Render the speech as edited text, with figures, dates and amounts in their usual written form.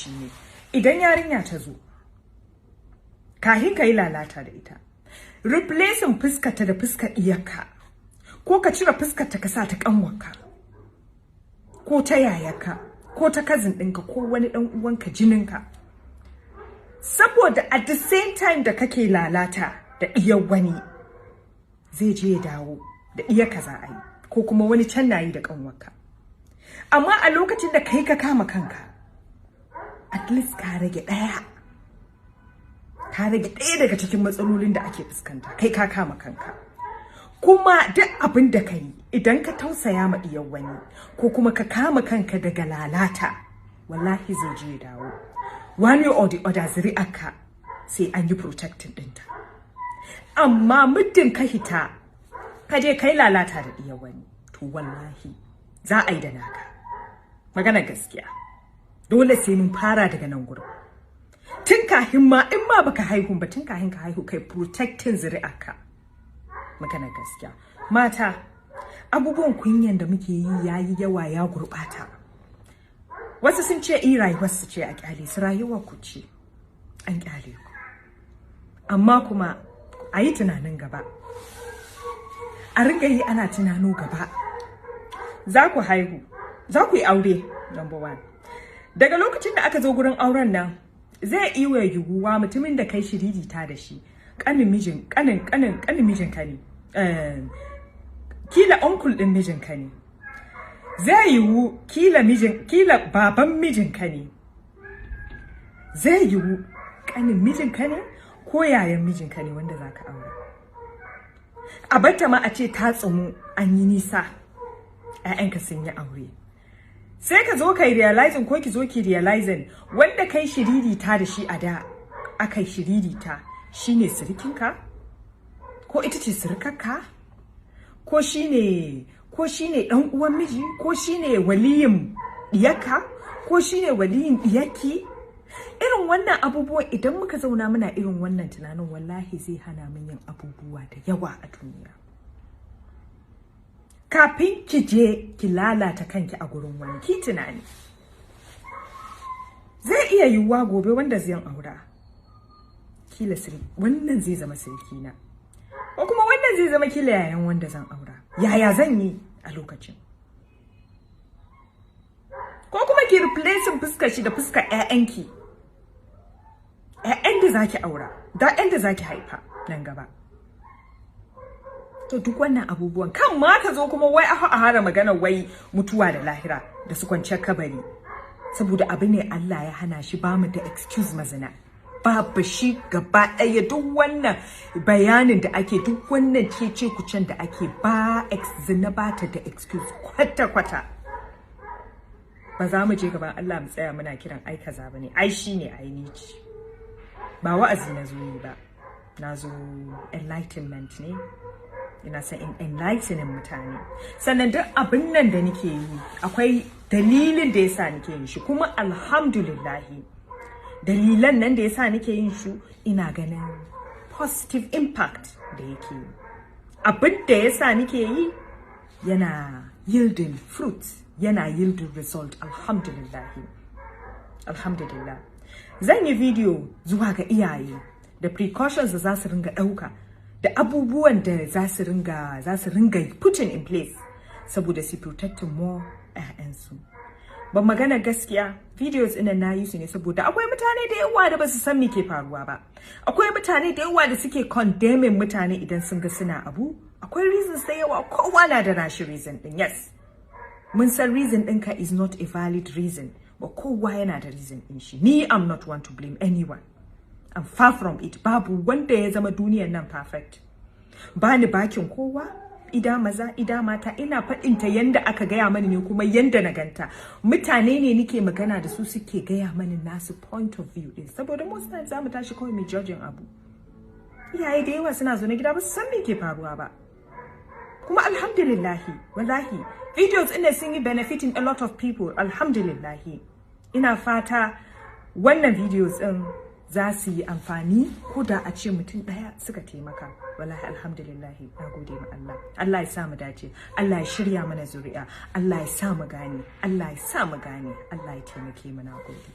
shine, idan yarinya ta zo, kahin ka yi lalata da ita, replacing fuskarta da fuskar iyarka, ko ka cire fuskarta ka sa ta kanwarka, ko ta yayarka, ko ta cousin ɗinka, ko wani ɗan uwanka jininka. Saboda at the same time da kake lalata da ɗiyar wani, zai je ya dawo da ɗiyarka za a yi, ko kuma wani can na yi da kanwarka. Amma a lokacin da kai ka kama kanka, at least ka rage ɗaya, ka rage ɗaya daga cikin matsalolin da ake fuskanta. Kai ka kama kanka. Kuma duk abin da ka yi, idan ka tausaya ma ɗiyar wani, ko kuma ka kama kanka daga lalata, wallahi zai je ya dawo, one way or the other, zuri'arka sai an yi protecting ɗinta. Amma muddin ka hita ka je kai lalata da ɗiyar wani, to wallahi za a yi da naka. Magana gaskiya, dole sai mun fara daga nan gurin, tun kahin ma, in ma baka haihu ba, tun kahin ka haihu, kai protecting zuri'arka. Magana gaskiya, mata, abubuwan kunyan da muke yi yayi yawa, ya gurbata. Wasu sun ce in rayuwar su ce, a kyale su. Rayuwar ku ce, an kyale ku, amma kuma a yi tunanin gaba, a ringa yi ana tunano gaba. Za ku haihu, za ku yi aure. Number one, daga lokacin da aka zo gurin auren nan, zai iya yiwuwa mutumin da kai shiririta da shi kanin mijin kanin kanin kanin mijinka ne, kila uncle din mijinka ne, zai yiwu kila mijin, kila baban mijinka ne, zai yiwu kanin mijinka ne ko yayan mijinka ne wanda zaka aura. A batta ma a ce ta tsumu, an yi nisa, 'ya'yanka sun yi aure, sai ka zo ka yi realizing, ko ki zo ki realizing, wanda kai shiririta da shi a da aka yi shiririta shine sirikinka, ko ita ce sirikarka, ko shine dan uwan miji, ko shine waliyin diyarka, ko shine waliyin diyarki. Irin wannan abubuwan, idan muka zauna muna irin wannan tunanin, wallahi zai hana mun yin abubuwa da yawa a duniya. Kafin ki je ki lalata kanki a gurin wani, ki tunani. Zai iya yiwuwa gobe wanda zai aura, kila siri wannan zai zama sirikina, ko kuma wannan zai zama kila yayan wanda zan aura. Yaya zan yi a lokacin? Ko kuma ki replacing fuskar shi da fuskar ƴaƴanki, ƴaƴan da zaki aura da ƴaƴan da zaki haifa nan gaba. To, duk wannan abubuwan kan ma ka zo kuma wai a hara magana wai mutuwa da lahira da su kwanciyar kabari, saboda abu ne Allah ya hana shi. Bamu da excuse mazina, babu shi gaba ɗaya. Duk wannan bayanin da ake, duk wannan cece kucen da ake, ba zina ba ta da excuse kwata kwata. Ba za mu je gaban Allah mu tsaya muna kiran ai kaza bane, ai shine, ai ni ce. Ba wa'azi na zo yi ba, na zo enlightenment ne. Ina son in enlightening mutane. Sannan duk abin nan da nake yi, akwai dalilin da yasa nake yin shi, kuma alhamdulillahi, dalilan nan da yasa nake yin shi, ina ganin positive impact da yake yi. Abin da yasa nake yi yana yielding fruit, yana yielding result. Alhamdulillahi, alhamdulillah. Zan yi video zuwa ga iyaye da precautions da za su ringa ɗauka, da abubuwan da za su ringa putting in place saboda su protecting more 'ya'yansu. Ban magana gaskiya, videos ina na yi su ne saboda akwai mutane da yawa da basu san me ke faruwa ba. Akwai mutane da yawa da suke condemning mutane idan sun ga suna abu. Akwai reasons da yawa, kowa na da nashi reason din. Yes, mun san reason ɗinka is not a valid reason, but kowa yana da reason ɗin shi. Ni, I'm not one to blame anyone, I'm far from it. Babu wanda ya zama duniyar nan perfect. Ba ni bakin kowa, ida maza ida mata, ina faɗin ta yanda aka gaya mani ne, kuma yanda na ganta. Mutane ne nike magana da su suke gaya mani nasu point of view din, saboda most times za mu tashi kawai mai judging abu. Iyaye da yawa suna zaune gida, ba su san me ke faruwa ba. Kuma alhamdulillahi, wallahi videos ina sun yi benefiting a lot of people, alhamdulillahi. Ina fata wannan videos din za su yi amfani, ko da a ce mutum ɗaya suka taimaka, wallahi alhamdulillahi, na gode ma Allah. Allah ya sa mu dace, Allah ya shirya mana zuri'a, Allah ya sa mu gane, Allah ya sa mu gane, Allah ya taimake mu. Na gode.